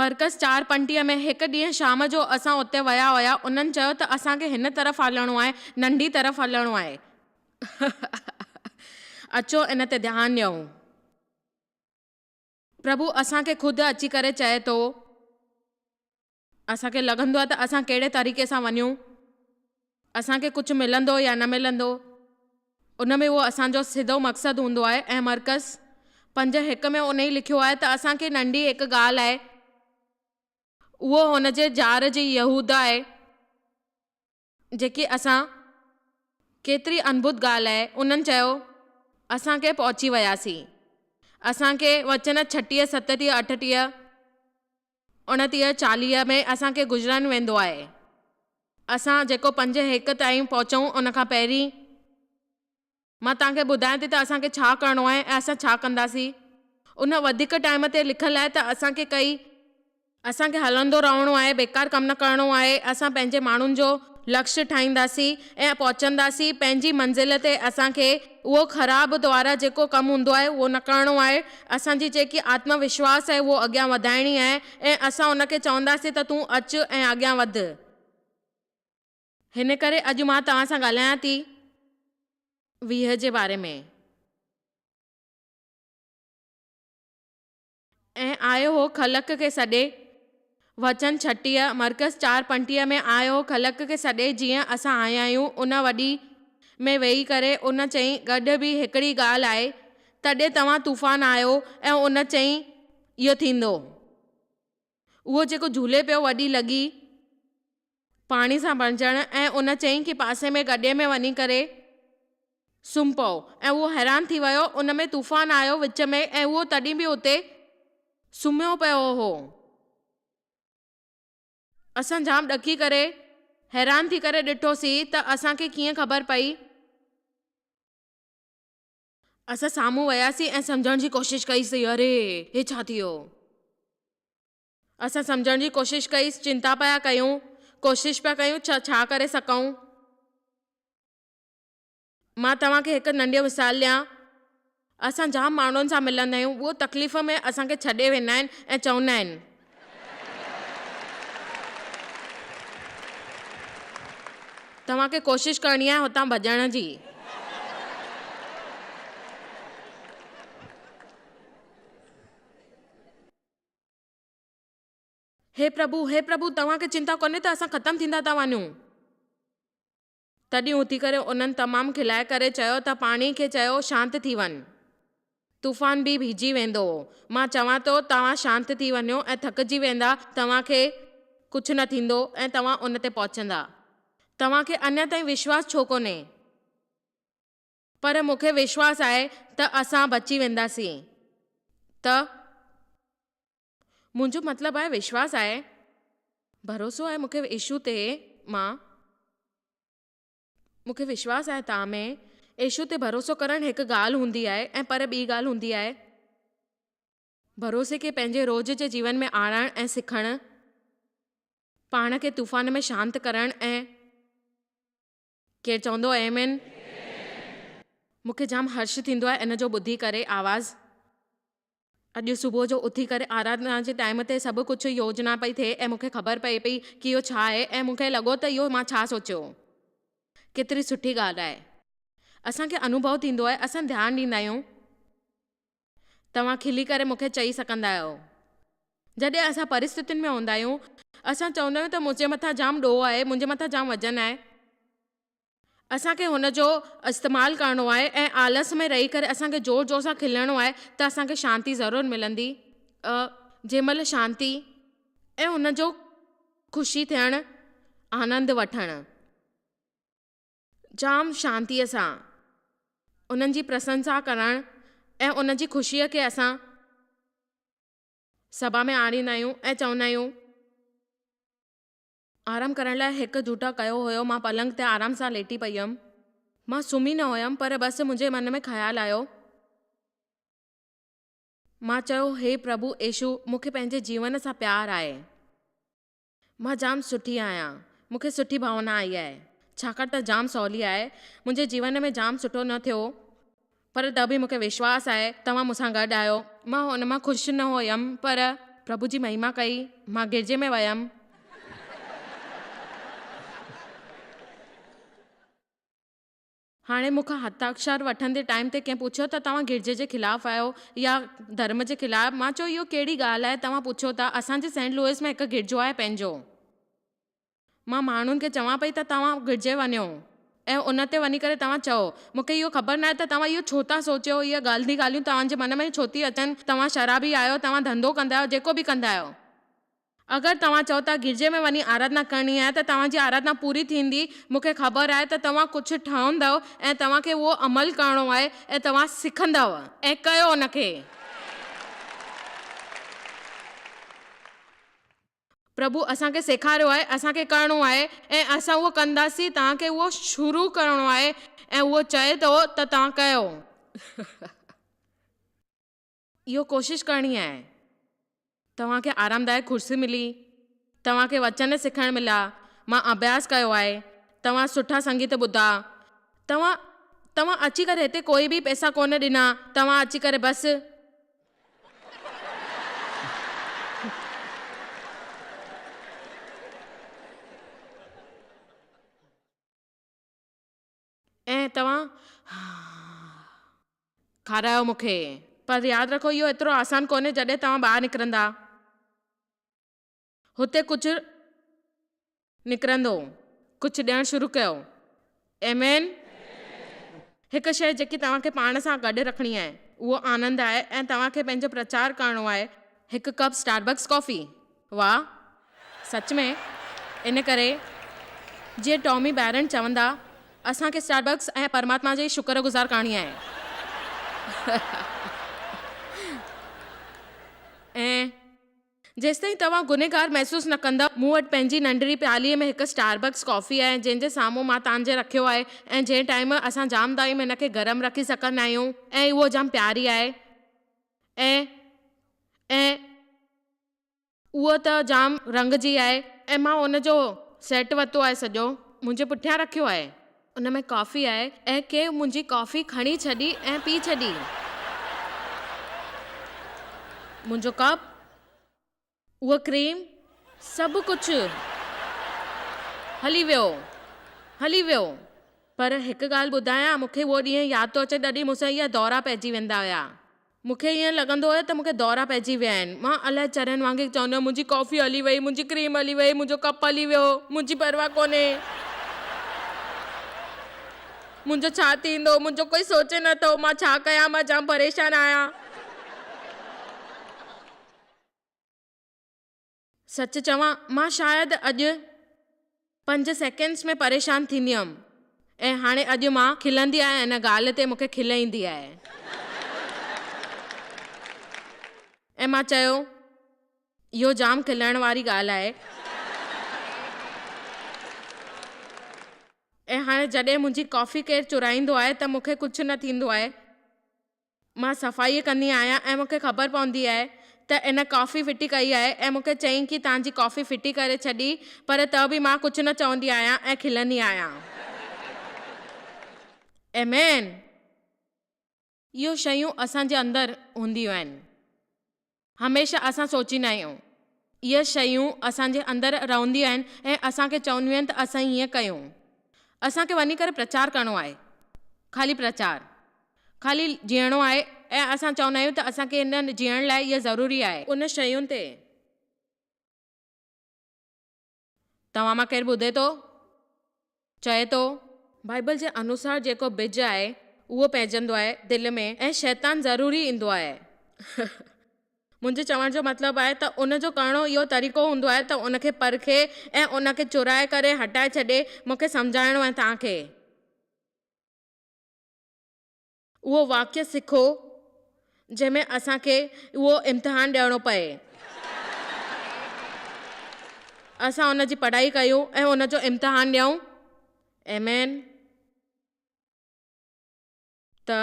مرڪز 4:35 ۾ هڪ ڏينهن شام جو اسان اتي ويا هيا انهن چيو ته اسان کي هن طرف هلڻو آهي ننڍي طرف هلڻو آهي. اچو ان تي ڌيان ڏيون. پرڀو اسان کي خود اچي ڪري چئي ٿو. اسان کي لڳندو آهي ته اسان ڪهڙي طريقي سان وڃون، اسان کي ڪجهه ملندو يا نه ملندو، ان ۾ اهو اسان جو سڌو مقصد هوندو آهي ۽ مرڪز 5 1 ۾ انهي لکيو آهي ته اسان کي ننڍي هڪ ڳالهه آهي اهو هن جي جار جي يهوداه آهي جيڪي اسان ڪيتري انڀت ڳالهه آهي انهن چيو اسان کي پهچي وياسين اسان کي وچن 36 37 38 29 40 ۾ اسان کي گذرڻ ويندو آهي. اسان جيڪو 5 1 تائين پهچون ان کان پهرين مان توهان کي ٻڌايان ٿي ته اسان کي ڇا ڪرڻو آهي ۽ اسان ڇا ڪنداسين. ان وڌيڪ ٽائيم تي لکيل آهي ته اسان کي ڪئي اسان کي هلندو رهڻو آهي، بيڪار ڪم نه ڪرڻو آهي، اسان پنهنجي ماڻهن جو لڪش ٺاهينداسين ۽ پهچنداسين پنهنجي منزل تي، اسان کي اهو خراب دوارا جيڪو ڪم هوندو آهي اهو نه ڪرڻو آهي، اسان جي جيڪي آتم وشواس آهي اهو اڳيان وڌائڻي آهي ۽ اسان ان کي چونداسين ته تون اچ ۽ اڳيان وڌ. هن ڪري اڄ مان توهان سان ڳالهايان ٿي 20 جي باري ۾. ۽ آيو هو خلق کي سڏي. وچن 36، مرقس 4:35 ۾ آيو هو خلق کي سڏي جيئن اسان آيا آهيون ان وڏي ۾ ويهي ڪري ان چئين گڏ به هڪڙي ڳالهه آهي تڏهن توهان طوفان آيو ۽ ان چئين اهو ٿيندو اهو جيڪو جهولي پيو وڏي لڳي پاڻي سان بڻجڻ ۽ ان چئين ڪي پاسي ۾ گڏي ۾ وڃي ڪري سمهه پئو ۽ اهو حيران ٿي ويو ان ۾ طوفان آيو وچ ۾ ۽ اهو تڏهن به اتي سمهيو پيو هو. اسان جام ڏڪي ڪري حيران ٿي ڪري ڏٺوسين ته اسان کي ڪيئن خبر پئي. اسان سامهون وياسين ۽ سمجهڻ جي ڪوشش ڪئي سين اري هي ڇا ٿي ويو. اسان سمجهڻ جي ڪوشش ڪئي، چنتا پيا ڪيون، ڪوشش پيا ڪيون ڇا ڇا ڪري سگهون. مان توهان کي هڪ ننڍيو مثال ڏيان. اسان جام ماڻهن سان ملندا آهيون، اهو تڪليف ۾ اسان کي ڇڏي ويندا آهن ۽ چوندا آهن. توهان کي ڪوشش ڪرڻي آهي هتان ڀڄڻ جي. هي پرڀو، هي پرڀو، توهان کي چنتا ڪونهي ته اسان ختم ٿيندا ٿا وڃون؟ تڏهن اٿي ڪري انهن تمام کلائي ڪري چيو ته پاڻي کي چيو شانت ٿي وڃ. طوفان به بيهجي ويندو. مان چوان ٿو توهان شانت ٿي وڃو ۽ ٿڪجي ويندا، توهان کي ڪجهه نه ٿيندو ۽ توهان ان تي پهچندا. توهان کي اڃا تائين وشواس ڇو ڪونهي؟ پر مون کي وشواس آهي ته اسان بچي وينداسين. ته. منهنجو مطلب آهي وشواس آهي، ڀروسو آهي مون کي يشو تي، مان. مون کي وشواس آهي توهان ۾. يشو تي ڀروسو ڪرڻ هڪ ڳالهه هوندي آهي ۽ پر ٻي ڳالهه هوندي آهي. ڀروسي کي پنهنجي روز جي جيون ۾ آڻڻ ۽ سکڻ. پاڻ کي طوفان ۾ شانت ڪرڻ ۽. ڪير چوندو آمين؟ مون کي جام هرش ٿيندو آهي ان جو ٻڌي ڪري آواز. اڄ صبح جو اٿي ڪري آراڌنا جي ٽائيم تي سڀ ڪجهه يوجنا پئي ٿئي ۽ مون کي خبر پئي پئي ڪي اهو ڇا آهي ۽ مون کي لڳو ته اهو مان ڇا سوچيو. ڪيتري سٺي ڳالهه آهي. اسان کي انوڀو ٿيندو آهي اسان ڌيان ڏيندا آهيون. توهان کلي ڪري مون کي چئي سگهندا آهيو. جڏهن اسان پرستتين ۾ هوندا آهيون، اسان چوندا آهيون ته منهنجي مٿان جام ڏوهه آهي، منهنجي مٿان جام وزن آهي. اسان کي هن جو استعمال ڪرڻو آهي ۽ آلس ۾ رهي ڪري اسان کي زور زور سان کلڻو آهي ته اسان کي شانتي ضرور ملندي. جنهن مهل شانتي ۽ هن جو خوشي ٿيڻ، آنند وٺڻ. جام شانتيء سان انهن جي پرسنسا ڪرڻ ۽ ان جي خوشيء کي اسان. سڀا ۾ آڻيندا آهيون ۽ چوندا آهيون. آرام ڪرڻ لاء هڪ جهوٽا ڪيو هيو مان پلنگ تي آرام سان ليٽي پئي هيم. مان سمهي نه هيم پر بس منهنجي من ۾ خيال آيو. مان چيو هي پرڀو يشو مون کي پنهنجي جيون سان پيار آهي. مان جام سٺي آهيان. مون کي سٺي ڀاونا آئي آهي. ڇاڪاڻ ته جام سولي آهي. منهنجي جيون ۾ جام سٺو نه ٿيو. پر ته به مون کي وشواس آهي توهان مون سان گڏ آهيو. مان هن مان خوش نه هيم پر پرڀو جي مهما ڪئي. مان گرجي ۾ ويم. هاڻي مون کان هستاڪشر وٺندي ٽائيم تي ڪنهن پڇيو ته توهان گرجي جي خلاف آهيو يا ڌرم جي خلاف؟ مان چيو اهو ڪهڙي ڳالهه آهي توهان پڇو ٿا، اسان جي سينٽ لوئس ۾ هڪ گرجو آهي پنهنجو. مان ماڻهن کي چوان پئي ته توهان گرجي وڃو ۽ ان تي وڃي ڪري توهان چئو. مون کي اهو خبر ناهي ته توهان اهو ڇو ٿا سوچيو، اهي غلطي ڳالهيون توهان جي من ۾ ڇو ٿي اچن، توهان شرابي آهيو، توهان ڌنڌو ڪندا آهيو، جيڪو به ڪندا آهيو. اگر توهان چئو ٿا گرجي ۾ وڃي آراڌنا ڪرڻي آهي ته توهان جي آراڌنا پوري ٿيندي، مون کي خبر آهي ته توهان ڪجهه ٺهندؤ ۽ توهان کي اهو عمل ڪرڻو آهي ۽ توهان سکندؤ ۽ ڪيو ان کي. پرڀو اسان کي سيکاريو آهي اسان کي ڪرڻو آهي ۽ اسان اهو ڪنداسين توهان کي اهو شروع ڪرڻو آهي ۽ اهو چئي ٿو ته توهان ڪيو. اهو ڪوشش ڪرڻي آهي. توهان کي آرامدائڪ ڪرسي ملي، توهان کي وچن سکڻ مليا، مان اڀياس ڪيو آهي، توهان سٺا سنگيت ٻڌا، توهان توهان اچي ڪري هتي ڪوئي به پئسا ڪونه ڏنا، توهان اچي ڪري بس. ۽ توهان کارايو مون کي. پر ياد رکو اهو ايترو آسان ڪونهي جڏهن توهان ٻاهر نڪرندا. هتي ڪجهه نڪرندو. ڪجهه ڏيڻ شروع ڪيو. آمين. هڪ شيء جيڪي توهان کي پاڻ سان گڏ رکڻي آهي اهو آنند آهي ۽ توهان کي پنهنجو پرچار ڪرڻو آهي. هڪ ڪپ اسٽاربڪس ڪافي. واهه! سچ ۾؟ ان ڪري، جيئن ٽامي بيرن چوندا، اسان کي اسٽاربڪس ۽ پرماتما جي شڪر گذار ڪرڻي آهي. ۽ جيستائين توهان گنهگار محسوس نه ڪندؤ. مون وٽ پنهنجي ننڍڙي پياليء ۾ هڪ اسٽاربڪس ڪافي آهي، جنهن جي سامهون مان توهان جي رکيو آهي ۽ جنهن ٽائيم اسان جام ٽائيم هن کي گرم رکي سگهندا آهيون ۽ اهو جام پياري آهي ۽. ۽. اهو ته جام رنگ جي آهي. ۽ مان ان جو سيٽ ورتو آهي سڄو. منهنجي پٺيان رکيو آهي. ان ۾ ڪافي آهي. ۽ ڪنهن منهنجي ڪافي کڻي ڇڏي ۽ پي ڇڏي. منهنجو ڪپ، اهو ڪريم، سڀ ڪجهه هلي ويو. هلي ويو. پر هڪ ڳالهه ٻڌايان، مون کي اهو ڏينهن ياد ٿو اچي تڏهن مون سان اها دورا پئجي ويندا هيا. مون کي ائين لڳندو هيو ته مون کي دورا پئجي ويا آهن. مان الائي چرين وانگي چوندو هيم، منهنجي ڪافي هلي وئي، منهنجي ڪريم هلي وئي، منهنجو ڪپ هلي ويو، منهنجي پرواهه ڪونهي. منهنجو ڇا ٿيندو، منهنجو ڪوئي سوچي نه ٿو، مان ڇا ڪيان، مان جام پريشان آهيان. سچ چوان، مان شايد اڄ پنج سيڪنڊس ۾ پريشان ٿيندي هيم ۽ هاڻي اڄ مان کلندي آهيان ان ڳالهه تي مون کي کل ايندي آهي. ۽ مان چيو، اهو جام کلڻ واري ڳالهه آهي. ۽ هاڻي جڏهن منهنجي ڪافي ڪير چورائيندو آهي ته مون کي ڪجهه نه ٿيندو آهي. مان صفائي ڪندي آهيان ۽ مون کي خبر پوندي آهي ته ان ڪافي ڦٽي ڪئي آهي ۽ مون کي چيائين ڪي توهان جي ڪافي ڦٽي ڪري ڇڏي پر ته به مان ڪجهه نه چوندي آهيان ۽ کلندي آهيان. آمين. اهو شيون اسان جي اندر هونديون آهن. هميشه اسان سوچيندا آهيون. اهي شيون اسان جي اندر رهنديون آهن ۽ اسان کي چونديون آهن ته اسان هيئن ڪيون. اسان کي وڃي ڪري پرچار ڪرڻو آهي. خالي پرچار. خالي جيئڻو آهي ۽ اسان چوندا آهيون ته اسان کي هن جيئڻ لاء اهي ضروري آهي. ان شين تي. توهان مان ڪير ٻڌي ٿو؟ چئي ٿو. بائيبل جي انوسار جيڪو ٻج آهي اهو پئجندو آهي دل ۾ ۽ شيطان ضروري ايندو آهي. منهنجي چوڻ جو مطلب آهي ته ان جو ڪرڻو اهو طريقو هوندو آهي ته ان کي پرکي ۽ ان کي چورائي ڪري هٽائي ڇڏي مون کي سمجهائڻو آهي توهان کي. اهو واقعو سکو جنهن ۾ اسان کي اهو امتحان ڏيڻو پئي. اسان ان جي پڙهائي ڪيون ۽ ان جو امتحان ڏيون. آمين. ته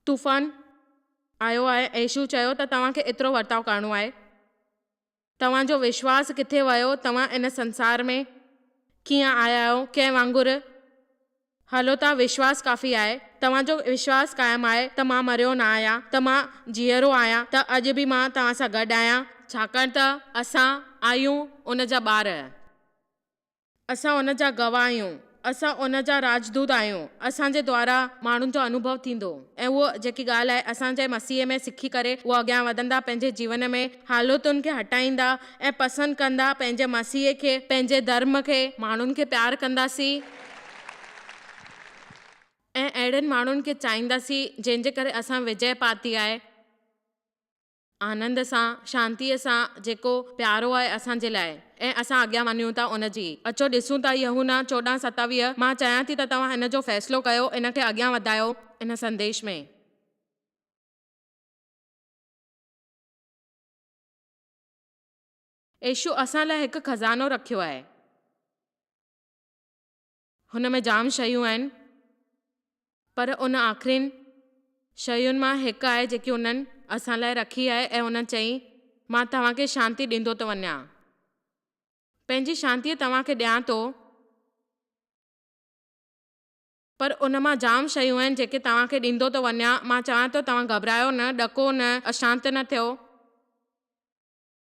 طوفان آيو آهي ۽ يسوع چيو ته توهان کي ايترو ورتاء ڪرڻو آهي. توهان جو وشواس ڪٿي ويو؟ توهان ان سنسار ۾ ڪيئن آيا آهيو؟ ڪنهن وانگر هلو ته وشواس ڪافي آهي. توهان جو وشواس قائم آهي ته مان مريو نه آهيان، ته مان جيئرو آهيان، ته اڄ به مان توهان سان گڏ آهيان. ڇاڪاڻ ته اسان آهيون ان جا ٻار. اسان ان جا گواهه آهيون. اسان ان جا راجدوت آهيون. اسان جي دوارا ماڻهن جو انوڀو ٿيندو ۽ اهو جيڪي ڳالهه آهي اسان جي مسيح ۾ سکي ڪري اهو اڳيان وڌندا پنهنجي جيون ۾ حالتن کي هٽائيندا ۽ پسند ڪندا پنهنجي مسيح کي پنهنجي ڌرم کي ماڻهن کي پيار ڪنداسين ۽ اهڙن ماڻهن کي چاهينداسين جنهن جي ڪري اسان وجئه پاتي آهي آنند سان شانتيء سان جيڪو پيارو آهي اسان جي لاء ۽ اسان اڳيان وڃون ٿا ان جي اچو ڏسون ٿا يوحنا 14 27 مان چاهيان ٿي ته توهان هن جو فيصلو ڪيو ان کي اڳيان وڌايو ان سنديش ۾. يسوع اسان لاء هڪ خزانو رکيو آهي. هن ۾ جام شيون آهن، پر ان آخرين شين مان هڪ آهي جيڪي انهن اسان لاء رکي آهي ۽ انهن چئي، مان توهان کي شانتي ڏيندو ٿو وڃان. پنهنجي شانتيء توهان کي ڏيان ٿو. پر ان مان جام شيون آهن جيڪي توهان کي ڏيندو ٿو وڃان. مان چوان ٿو توهان گهٻرايو نه، ڏڪو نه، اشانت نه ٿيو.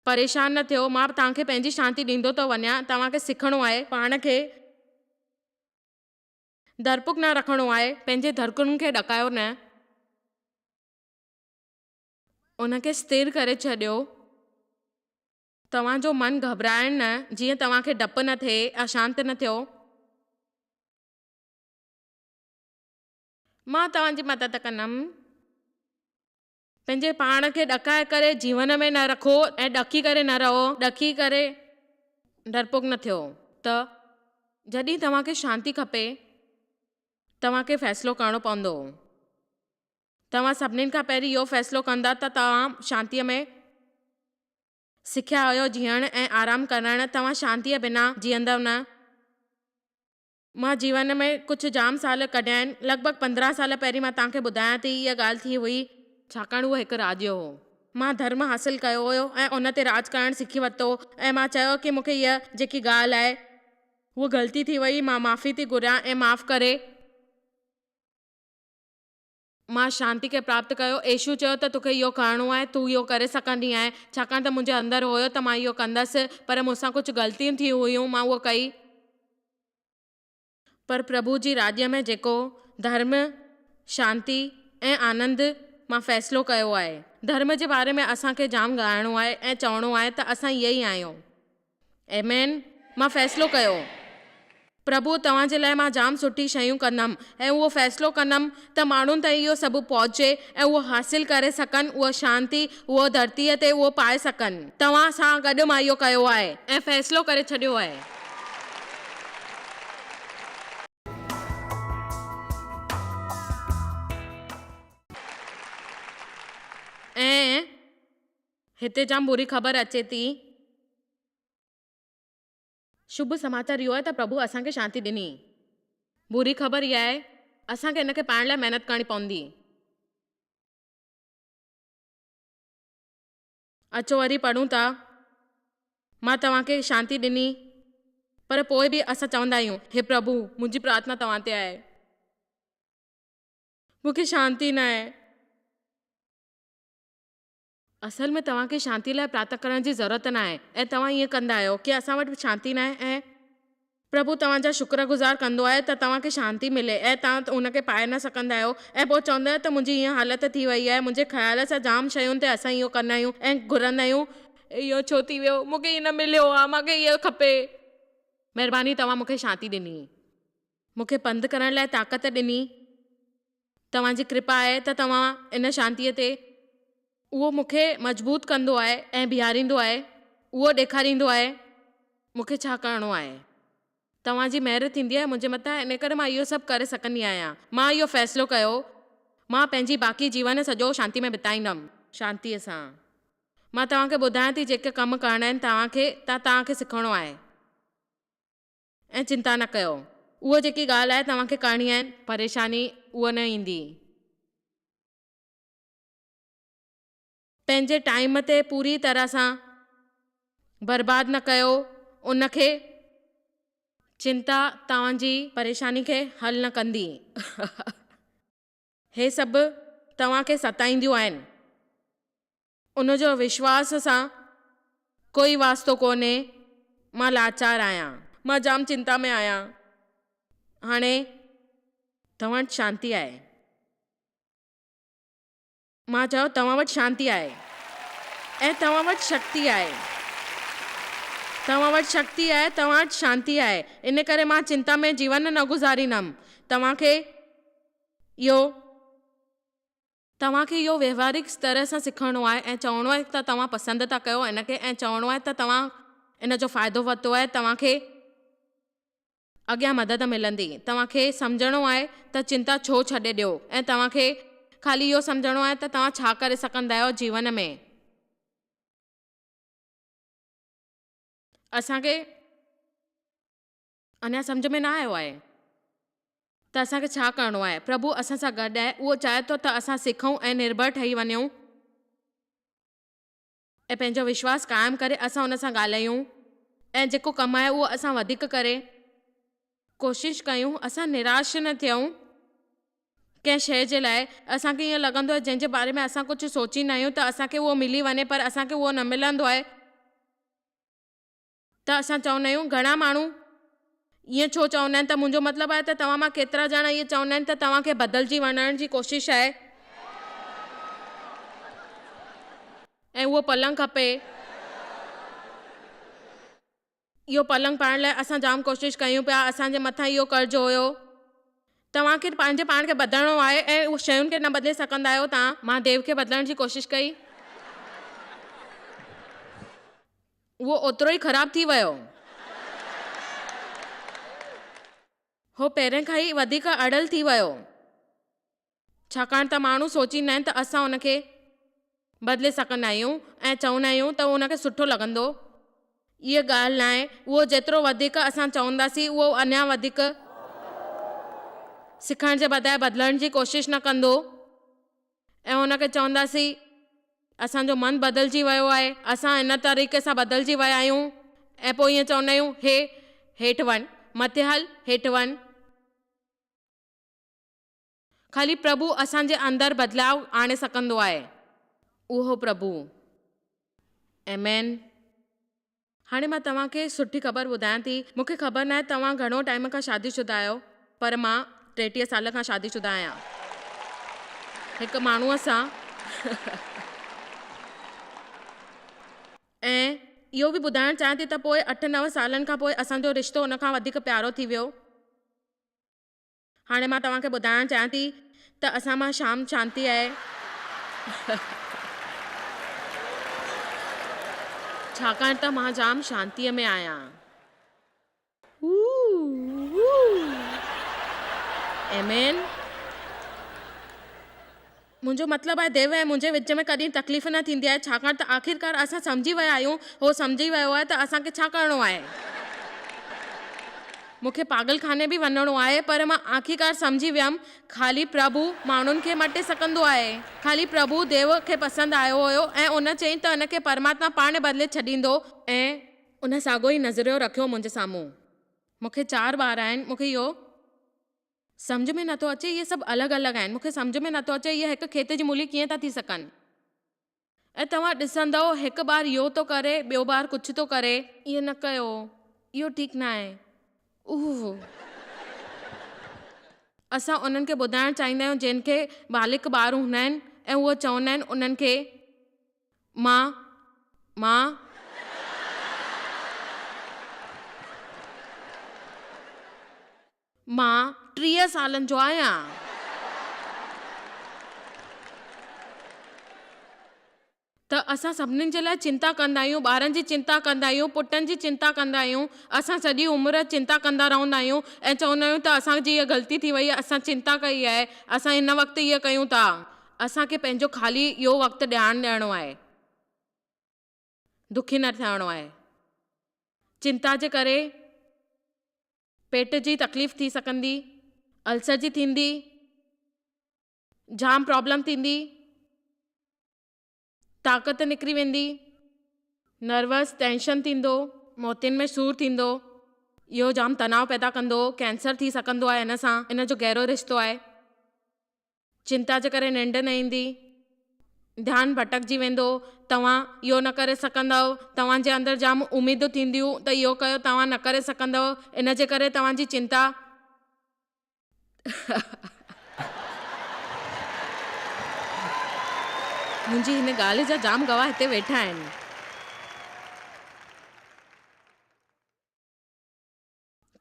پريشان نه ٿيو، مان توهان کي پنهنجي شانتي ڏيندو ٿو وڃان، توهان کي سکڻو آهي، پاڻ کي ڊرپوڪ نه رکڻو آهي، پنهنجي ڌڙڪنن کي ڏڪايو نه، ان کي سٿر ڪري ڇڏيو، توهان جو من گهٻرائڻ نه، جيئن توهان کي ڊپ نه ٿئي، اشانت نه ٿيو. مان توهان جي مدد ڪندم. پنهنجي پاڻ کي ڏڪائي ڪري جيون ۾ نه رکو ۽ ڏڪي ڪري نه رهو، ڏڪي ڪري ڊرپوڪ نه ٿيو ته جڏهن توهان کي شانتي کپي توهان کي فيصلو ڪرڻو پوندو. توهان سڀني کان پهرين اهو فيصلو ڪندا ته توهان شانتيء ۾ سکيا آهيو جيئڻ ۽ آرام ڪرڻ، توهان شانتيء بنا جيئندؤ نه. مان جيون ۾ ڪجهه جام سال ڪڍيا آهن. لڳ ڀڳ 15 سال پهرين مان توهان کي ٻڌايان ٿي اها ڳالهه ٿي هئي. ڇاڪاڻ اهو هڪ راڄ هو. مان ڌرم حاصل ڪيو هيو ۽ ان تي راڄ ڪرڻ سکي ورتو هو ۽ مان چيو ڪي مون کي هيء جيڪي ڳالهه آهي. هوء غلطي ٿي وئي مان معافي ٿي گهريان ۽ معاف ڪري. مان شانتي کي پراپت ڪيو. يسوع چيو ته توکي اهو ڪرڻو آهي، تون اهو ڪري سگهندي آهين، ڇاڪاڻ ته منهنجي اندر هيو ته مان اهو ڪندس، پر مون سان ڪجهه غلطيون ٿيون هيون، مان اهو ڪئي. پر پرڀو جي راڄ ۾ جيڪو ڌرم، شانتي ۽ آنند مان فيصلو ڪيو آهي. ڌرم جي باري ۾ اسان کي جام ڳالهائڻو آهي ۽ چوڻو آهي ته اسان اهي ئي آهيون. آمين. مان فيصلو ڪيو. پرڀو توهان جي لاء مان جام سٺي شيون ڪندم ۽ اهو فيصلو ڪندم ته ماڻهن تائين اهو سڀ پهچي ۽ اهو حاصل ڪري سگهن اهو شانتي اهو ڌرتيء تي اهو پائي سگهن. توهان سان گڏ مان اهو ڪيو آهي. ۽ فيصلو ڪري ڇڏيو آهي. ۽ هتي جام بري خبر اچي ٿي. شڀ سماچار اهو آهي ته پرڀو اسان کي شانتي ڏني. بري خبر اها آهي اسان کي ان کي پائڻ لاء محنت ڪرڻي پوندي. اچو وري پڙهون ٿا. مان توهان کي شانتي ڏني پر پوء به اسان چوندا آهيون، هي پرڀو منهنجي پرارٿنا توهان تي آهي. مون کي شانتي ناهي. اصل ۾ توهان کي شانتي لاء پرارٿنا ڪرڻ جي ضرورت ناهي ۽ توهان ائين ڪندا آهيو ڪي اسان وٽ شانتي ناهي ۽ پرڀو توهان جا شڪر گذار ڪندو آهي ته توهان کي شانتي ملي ۽ توهان ان کي پائي نه سگهندا آهيو ۽ پوء چوندا آهيو ته منهنجي هيئن حالت ٿي وئي آهي منهنجي خيال سان جام شين تي اسان اهو ڪندا آهيون ۽ گهرندا آهيون. اهو ڇو ٿي ويو مون کي اهو نه مليو آهي مان کي اهو کپي. مهرباني توهان مون کي شانتي ڏني. مون کي پنڌ ڪرڻ لاء طاقت ڏني. توهان جي ڪرپا آهي ته توهان ان شانتيء تي. اهو مون کي مضبوط ڪندو آهي ۽ بيهاريندو آهي. اهو ڏيکاريندو آهي مون کي ڇا ڪرڻو آهي. توهان جي مهر ٿيندي آهي منهنجي مٿان ان ڪري مان اهو سڀ ڪري سگهندي آهيان. مان اهو فيصلو ڪيو. مان پنهنجي باقي جيون سڄو شانتي ۾ بتائيندم. شانتيء سان. مان توهان کي ٻڌايان ٿي جيڪي ڪم ڪرڻا آهن توهان کي ته توهان کي سکڻو آهي. ۽ چنتا نه ڪيو. اهو جيڪي ڳالهه آهي توهان کي ڪرڻي آهي. پريشاني اهو نه ايندي. پنهنجي ٽائيم تي پوري طرح سان برباد نه ڪيو ان کي. چنتا توهان جي پريشاني کي حل نه ڪندي. هي سڀ توهان کي ستائينديون آهن. ان جو وشواس سان ڪوئي واسطو ڪونهي. مان لاچار آهيان. مان جام چنتا ۾ آهيان. هاڻي توهان وٽ شانتي آهي. مان چيو، توهان وٽ شانتي آهي ۽ توهان وٽ شڪتي آهي. توهان وٽ شڪتي آهي، توهان وٽ شانتي آهي، ان ڪري مان چنتا ۾ جيون نه گذاريندم. توهان کي اهو. توهان کي اهو ويوهارڪ طرح سان سکڻو آهي ۽ چوڻو آهي ته توهان پسند ٿا ڪيو ان کي ۽ چوڻو آهي ته توهان ان جو فائدو ورتو آهي، توهان کي. اڳيان مدد ملندي. توهان کي سمجهڻو آهي ته چنتا ڇو ڇڏي ڏيو ۽ توهان کي خالي اهو سمجهڻو آهي ته توهان ڇا ڪري سگهندا آهيو جيون ۾. اسان کي اڃا سمجهه ۾ نه آيو آهي ته اسان کي ڇا ڪرڻو آهي. پرڀو اسان سان گڏ آهي. اهو چاهي ٿو ته اسان سکون ۽ نرڀر ٺهي وڃون. ۽ پنهنجو وشواس قائم ڪري اسان ان سان ڳالهايون ۽ جيڪو ڪم آهي اهو اسان وڌيڪ ڪري ڪوشش ڪيون اسان نراش نه ٿيون ڪنهن شيء جي لاء اسان کي ائين لڳندو آهي جنهن جي باري ۾ اسان ڪجهه سوچيندا آهيون ته اسان کي اهو ملي وڃي پر اسان کي اهو نه ملندو آهي ته اسان چوندا آهيون گهڻا ماڻهو ائين ڇو چوندا آهن ته منهنجو مطلب آهي ته توهان مان ڪيترا ڄڻا ائين چوندا آهن ته توهان کي بدلجي وڃڻ جي ڪوشش آهي ۽ اهو پلنگ کپي. اهو پلنگ پائڻ لاء اسان جام ڪوشش ڪيون پيا اسان جي مٿان اهو قرض هيو. توهان کي پنهنجي پاڻ کي بدلڻو آهي ۽ اهو شين کي نه بدلي سگهندا آهيو تان. مان ديو کي بدلڻ جي ڪوشش ڪئي. اهو اوترو ئي خراب ٿي ويو. هو پهرين کان ئي وڌيڪ اڙيل ٿي ويو. ڇاڪاڻ ته ماڻهو سوچيندا آهن ته اسان ان کي بدلي سگهندا آهيون ۽ چوندا آهيون ته ان کي سٺو لڳندو. اها ڳالهه ناهي. اهو جيترو وڌيڪ اسان چونداسين اهو اڃا وڌيڪ سکڻ جي بجاء بدلڻ جي ڪوشش نه ڪندو. ۽ ان کي چونداسين، اسان جو من بدلجي ويو آهي، اسان هن طريقي سان بدلجي ويا آهيون ۽ پوء ائين چوندا آهيون، هي، هيٺ وڃ، مٿي هل، هيٺ وڃ. خالي پرڀو اسان جي اندر بدلاء آڻي سگهندو آهي. اهو پرڀو. آمين. هاڻي مان توهان کي سٺي خبر ٻڌايان ٿي. مون کي خبر ناهي توهان گهڻو ٽائيم کان شادي شده آهيو پر مان 33 سال کان شادي شده آهيان. هڪ ماڻهوء سان ۽ اهو به ٻڌائڻ چاهيان ٿي ته پوء اٺ نو سالن کان پوء اسان جو رشتو ان کان وڌيڪ پيارو ٿي ويو. هاڻي مان توهان کي ٻڌائڻ چاهيان ٿي ته اسان مان شام شانتي آهي. ڇاڪاڻ ته مان جام شانتيء ۾ آهيان. آمين. منهنجو مطلب آهي ديو ۽ منهنجي وچ ۾ ڪڏهن تڪليف نه ٿيندي آهي ڇاڪاڻ ته آخرڪار اسان سمجهي ويا آهيون، هو سمجهي ويو آهي ته اسان کي ڇا ڪرڻو آهي. مون کي پاڳل خاني به وڃڻو آهي پر مان آخرڪار سمجهي ويم خالي پرڀو ماڻهن کي مٽي سگهندو آهي. خالي پرڀو ديو کي پسند آيو هيو ۽ ان چيائين ته ان کي پرماتما پاڻ بدلي ڇڏيندو. ۽ ان ساڳيو ئي نظريو رکيو منهنجي سامهون. مون کي چار ٻار آهن مون کي اهو. سمجهه ۾ نٿو اچي اهي سڀ الڳ الڳ آهن مون کي سمجهه ۾ نٿو اچي اهي هڪ کيت جي مولي ڪيئن ٿا ٿي سگهن. ۽ توهان ڏسندؤ هڪ ٻار اهو ٿو ڪري ٻيو ٻار ڪجهه ٿو ڪري. ائين نه ڪيو اهو ٺيڪ ناهي. اوهه. اسان انهن کي ٻڌائڻ چاهيندا آهيون جن کي بالغ ٻار هوندا آهن ۽ اهي چوندا آهن انهن کي مان، مان. مان 30 سالن جو آهيان. ته اسان سڀني جي لاء چنتا ڪندا آهيون، ٻارن جي چنتا ڪندا آهيون، پٽن جي چنتا ڪندا آهيون، اسان سڄي عمر چنتا ڪندا رهندا آهيون ۽ چوندا آهيون ته اسان جي هيء غلطي ٿي وئي، اسان چنتا ڪئي آهي، اسان هن وقت هيء ڪيون ٿا. اسان کي پنهنجو خالي اهو وقت ڌيان ڏيڻو آهي. دکي نه ٿيڻو آهي. چنتا جي ڪري پيٽ جي تڪليف ٿي سگهندي، السر جي ٿيندي، جام پرابلم ٿيندي، طاقت نڪري ويندي، نروس ٽينشن ٿيندو، موتين ۾ سور ٿيندو. اهو جام تناء پيدا ڪندو، ڪينسر ٿي سگهندو آهي ان سان، ان جو گهرو رشتو آهي. چنتا جي ڪري ننڊ نه ايندي، ڌيان ڀٽڪجي ويندو، توهان اهو نه ڪري سگهندؤ، توهان جي اندر جام اميدون ٿينديون ته اهو ڪيو توهان نه ڪري سگهندؤ، ان جي ڪري توهان جي چنتا. منهنجي هن ڳالهه جا جام گواهه هتي ويٺا آهن.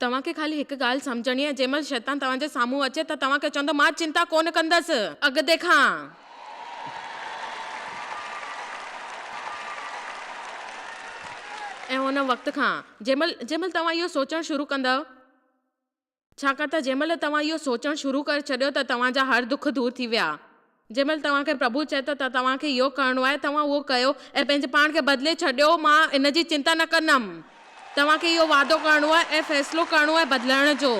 توهان کي خالي هڪ ڳالهه سمجهڻي آهي، جنهن مهل شيطان توهان جي سامهون اچي ته توهان کي چوندو، مان چنتا ڪونه ڪندس، اڳتي کان. ۽ ان وقت کان، جنهن مهل، جنهن مهل توهان اهو سوچڻ شروع ڪندؤ، ڇاڪاڻ ته جنهن مهل توهان اهو سوچڻ شروع ڪري ڇڏيو ته توهان جا هر دک دور ٿي ويا. جنهن مهل توهان کي پرڀو چئي ٿو ته توهان کي اهو ڪرڻو آهي، توهان اهو ڪيو ۽ پنهنجي پاڻ کي بدلي ڇڏيو، مان ان جي چنتا نه ڪندم. توهان کي اهو وعدو ڪرڻو آهي ۽ فيصلو ڪرڻو آهي بدلڻ جو.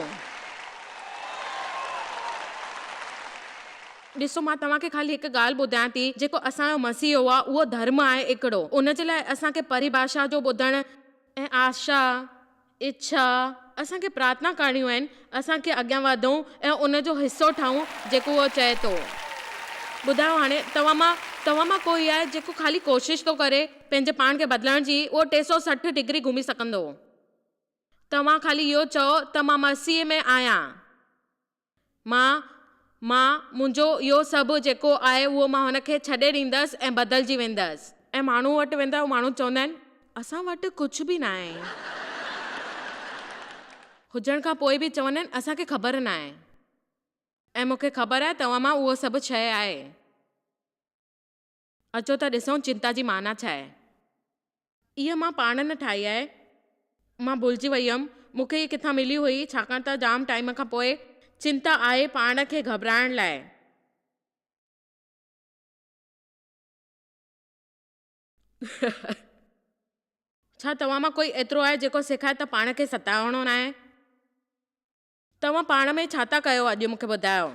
ڏسو، مان توهان کي خالي هڪ ڳالهه ٻڌايان ٿي، جيڪو اسان جو مسيح هو، اهو ڌرم آهي هڪڙو. ان جي لاء اسان کي پريڀاشا جو ٻڌڻ ۽ آشا، اڇا، اسان کي پرارٿنا ڪرڻيون آهن، اسان کي اڳيان وڌون ۽ ان جو حصو ٺهون جيڪو اهو چئي ٿو. ٻڌايو هاڻي توهان مان توهان مان ڪوئي آهي جيڪو خالي ڪوشش ٿو ڪري پنهنجي پاڻ کي بدلڻ جي اهو 360 ڊگري گهمي سگهندو. توهان خالي اهو چئو ته مان مسيح ۾ آهيان. مان، مان، منهنجو اهو سڀ جيڪو آهي اهو مان هن کي ڇڏي ڏيندس ۽ بدلجي ويندس. ۽ ماڻهو وٽ ويندا آهيو ماڻهو چوندا آهن اسان وٽ ڪجهه به ناهي. هجڻ کان پوء به چوندا آهن اسان کي خبر ناهي. ۽ مون کي خبر آهي توهان مان اهو سڀ شيء آهي. اچو ته ڏسون چنتا جي معنيٰ ڇا آهي. اها مان پاڻ نه ٺاهي آهي. مان ڀلجي وئي هيم. مون کي هيء ڪٿان ملي هئي، ڇاڪاڻ ته جام ٽائيم کان پوء چنتا آهي پاڻ کي گهٻرائڻ لاء. ڇا توهان مان ڪوئي ايترو آهي جيڪو سيکاري ته پاڻ کي ستائڻو ناهي؟ توهان پاڻ ۾ ڇا ٿا ڪيو اڄ مون کي ٻڌايو.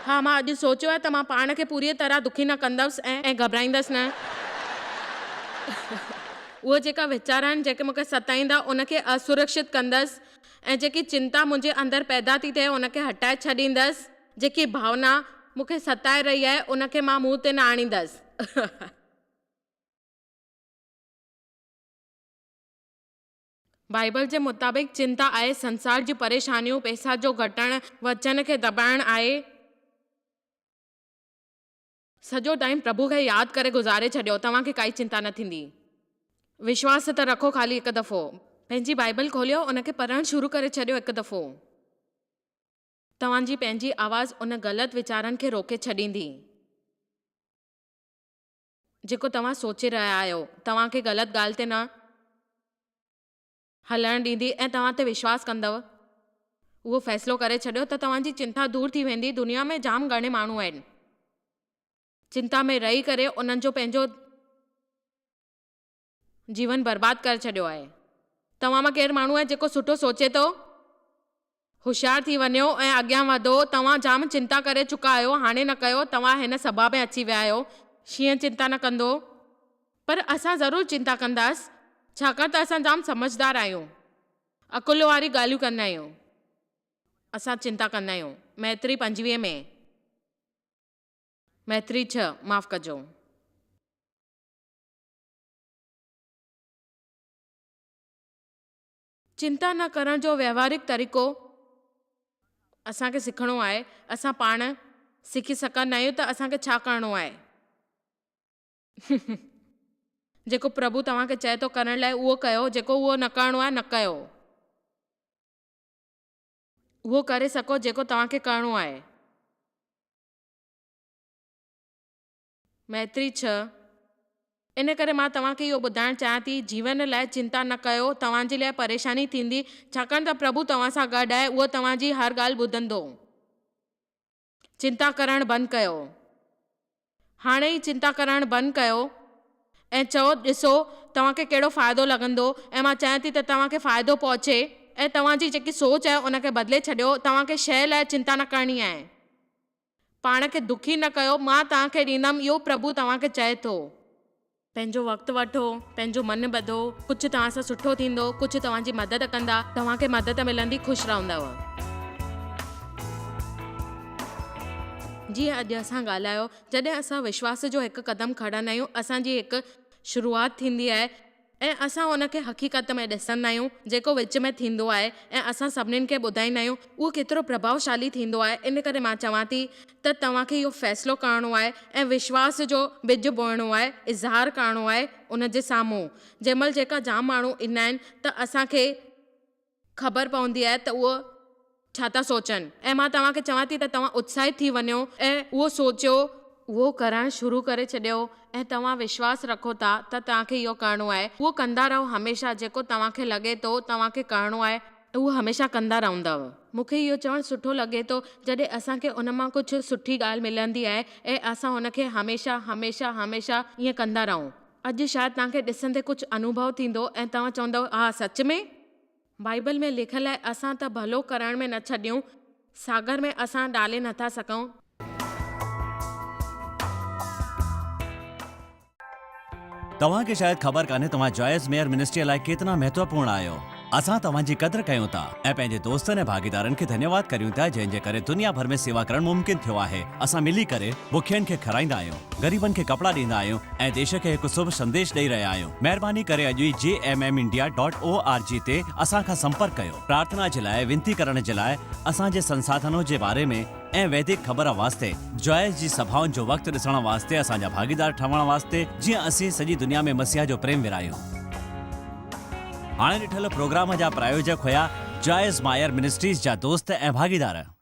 ها مان اڄ سوچيو آهي ته مان پاڻ کي پوريء طرح دکي نه ڪندس ۽ گهٻرائيندس نه. اهي جيڪا ويچار آهن جيڪي مون کي ستائيندا ان کي اسرڪشت ڪندس ۽ جيڪي چنتا منهنجي اندر پيدا ٿي ٿئي ان کي هٽائي ڇڏيندس جيڪي ڀاونا مون کي ستائي رهي آهي ان کي مان منهن تي نه آڻيندس. بائيبل جي مطابق چنتا آهي سنسار جون پريشانيون، پئسا جو گهٽڻ، وچن کي دٻائڻ آهي. سڄو ٽائيم پرڀو کي ياد ڪري گذاري ڇڏيو توهان کي ڪائي چنتا نه ٿيندي. وشواس ته رکو خالي هڪ دفعو. پنهنجي بائيبل کوليو ان کي پڙهڻ شروع ڪري ڇڏيو هڪ دفعو. توهان جي پنهنجي آواز ان غلط ويچارن کي روڪي ڇڏيندي. جيڪو توهان سوچي رهيا آهيو، توهان کي غلط ڳالهه تي نه هلڻ ڏيندي ۽ توهان تي وشواس ڪندؤ. اهو فيصلو ڪري ڇڏيو ته توهان جي چنتا دور ٿي ويندي. دنيا ۾ جام گهڻي ماڻهو آهن. چنتا ۾ رهي ڪري انهن جو پنهنجو جيون برباد ڪري ڇڏيو آهي. توهان مان ڪير ماڻهو آهي جيڪو سٺو سوچي ٿو؟ هوشيار ٿي وڃو ۽ اڳيان وڌو. توهان جام چنتا ڪري چڪا آهيو، هاڻي نه ڪيو. توهان هن سڀا ۾ اچي ويا آهيو. شينهن چنتا نه ڪندو. پر اسان ضرور چنتا ڪنداس، ڇاڪاڻ ته اسان جام سمجهدار آهيون. عقل واريون ڳالهيون ڪندا آهيون. اسان چنتا ڪندا آهيون. ميتري 25 ۾. ميتري ڇهه، معاف ڪجو. چنتا نه ڪرڻ جو ويوهارڪ طريقو اسان کي سکڻو آهي. اسان پاڻ سکي سگهندا آهيون ته اسان کي ڇا ڪرڻو آهي. جيڪو پرڀو توهان کي چئي ٿو ڪرڻ لاء اهو ڪيو، جيڪو اهو نه ڪرڻو آهي نه ڪيو. اهو ڪري سگهو جيڪو توهان کي ڪرڻو آهي. ميتري ڇهه، ان ڪري مان توهان کي اهو ٻڌائڻ چاهيان ٿي، جيون لاء چنتا نه ڪيو، توهان جي لاء پريشاني ٿيندي، ڇاڪاڻ ته پرڀو توهان سان گڏ آهي، اهو توهان جي هر ڳالهه ٻڌندو. چنتا ڪرڻ بند ڪيو. هاڻي ئي چنتا ڪرڻ بند ڪيو ۽ چئو، ڏسو، توهان کي ڪهڙو فائدو لڳندو ۽ مان چاهيان ٿي ته توهان کي فائدو پهچي ۽ توهان جي جيڪي سوچ آهي ان کي بدلي ڇڏيو، توهان کي شيء لاء چنتا نه ڪرڻي آهي. پاڻ کي دکي نه ڪيو، مان توهان کي ڏيندم، اهو پرڀو توهان کي چئي ٿو. پنهنجو وقت وٺو، پنهنجو من ٻڌو، ڪجهه توهان سان سٺو ٿيندو، ڪجهه توهان جي مدد ڪندا، توهان کي مدد ملندي، خوش رهندؤ. جيئن اڄ اسان ڳالهايو، جڏهن اسان وشواس جو هڪ قدم کڻندا آهيون، اسان جي هڪ شروعات ٿيندي آهي ۽ اسان ان کي حقيقت ۾ ڏسندا آهيون، جيڪو وچ ۾ ٿيندو آهي ۽ اسان سڀنين کي ٻڌائيندا آهيون، اهو ڪيترو پرڀاوشالي ٿيندو آهي، ان ڪري مان چوان ٿي ته توهان کي اهو فيصلو ڪرڻو آهي ۽ وشواس جو ٻج بوئڻو آهي، اظهار ڪرڻو آهي ان جي سامهون. جنهن مهل جيڪا جام ماڻهو ايندا آهن ته اسان کي خبر پوندي آهي ته اهو ڇا ٿا سوچن ۽ مان توهان کي چوان ٿي ته توهان اتساهت ٿي وڃو ۽ اهو سوچيو، اهو ڪرڻ شروع ڪري ڇڏيو ۽ توهان وشواس رکو ٿا ته توهان کي اهو ڪرڻو آهي، اهو ڪندا رهو هميشه جيڪو توهان کي لڳي ٿو توهان کي ڪرڻو آهي، اهو هميشه ڪندا رهندؤ. مون کي اهو چوڻ سٺو لڳي ٿو جڏهن اسان کي ان مان ڪجهه سٺي ڳالهه ملندي آهي ۽ اسان ان کي هميشه هميشه هميشه ائين ڪندا رهون. اڄ شايد توهان کي ڏسندي ڪجهه انوڀو ٿيندو ۽ توهان چوندؤ ها سچ ۾؟ بائيبل ۾ لکيل آهي اسان ته ڀلو ڪرڻ ۾ نه ڇڏيون، ساگر ۾ اسان ڊالي نٿا سگهون. توهان کي شايد خبر ڪانهي توهان جوائس ميئر منسٽريء لاء ڪيتنا مهتوپورڻ آهيو. اسان توهان جي قدر ڪيون ٿا ۽ پنهنجي دوستن ۽ ڀاڳيدارن کي ڌنيواد ڪريون ٿا جنهن جي ڪري دنيا ڀر ۾ سيوا ڪرڻ ممڪن ٿيو آهي. اسان ملي ڪري بکين کي کارائيندا آهيون، غريبن کي ڪپڙا ڏيندا آهيون ۽ ديش کي هڪ شڀ سنديش ڏئي رهيا آهيون. مهرباني ڪري اڄ ئي J M M India dot O R G تي اسان کان سمپرڪ ڪيو. پرارٿنا جي لاء وينتي ڪرڻ جي لاء اسان جي سنساڌنو جي باري ۾ ۽ ويدڪ خبر واسطي جوائس جي سڀائن جو وقت ڏسڻ واسطي اسان جا ڀاڳيدار ٺهڻ واسطي جيئن اسين سڄي دنيا ۾ مسيح جو پريم ورهايون. هاڻي ڏٺل پروگرام جا پرايوجڪ هيا جوائس مائر منسٽريز جا دوست ۽ ڀاڳيدار.